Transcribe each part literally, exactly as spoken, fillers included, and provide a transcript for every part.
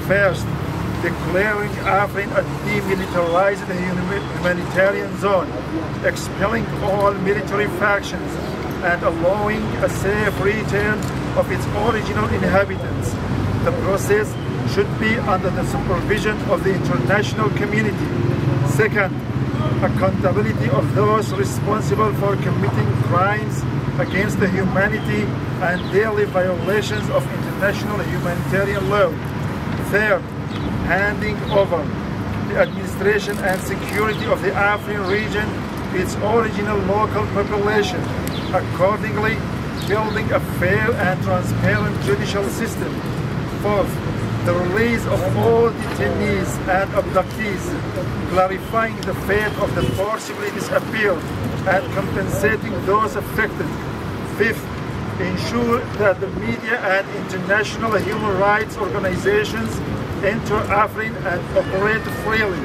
First, declaring Afrin a demilitarized humi-, humanitarian zone, expelling all military factions and allowing a safe return of its original inhabitants. The process should be under the supervision of the international community. Second, accountability of those responsible for committing crimes against the humanity and daily violations of international humanitarian law. Third, handing over the administration and security of the Afrin region to its original local population, accordingly building a fair and transparent judicial system. Fourth, the release of all detainees and abductees, clarifying the fate of the forcibly disappeared and compensating those affected. Fifth, ensure that the media and international human rights organizations enter Afrin and operate freely.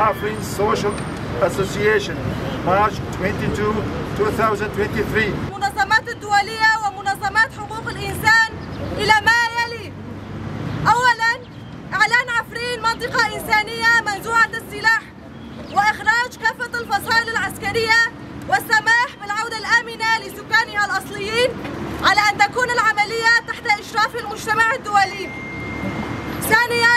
Afrin Social Association, March twenty-two, two thousand twenty-three. المنظمات الدولية ومنظمات حقوق الإنسان إلى ما يلي. أولاً، إعلان عفرين منطقة إنسانية منزوعة السلاح، وإخراج كافة الفصائل العسكرية، والسماح بالعودة الآمنة لسكانها الأصليين، على أن تكون العملية تحت إشراف المجتمع الدولي. ثانياً،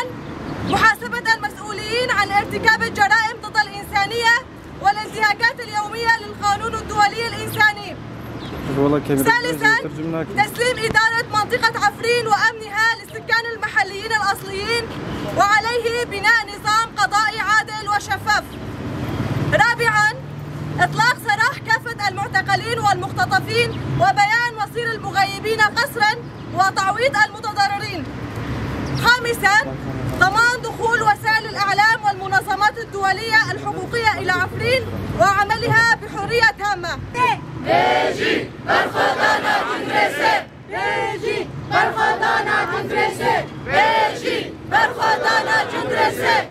محاسبة المسؤولين عن ارتكاب الجرائم ضد الإنسانية والانتهاكات اليومية للقانون الدولي الإنساني. والله كاميرا ثالثاً، ترجمناك. تسليم إدارة منطقة عفرين وأمنها للسكان المحليين الأصليين، وعليه بناء نظام قضائي عادل وشفاف. رابعاً، إطلاق سراح كافة المعتقلين والمختطفين وبيان مصير المغيبين قسراً وتعويض المتضررين. خامساً، ضمان دخول وسائل الإعلام والمنظمات الدولية الحقوقية إلى عفرين وعملها بحرية تامة. Bêjî berxwedana Cundrêsê! Bêjî berxwedana Cundrêsê! Bêjî berxwedana Cundrêsê!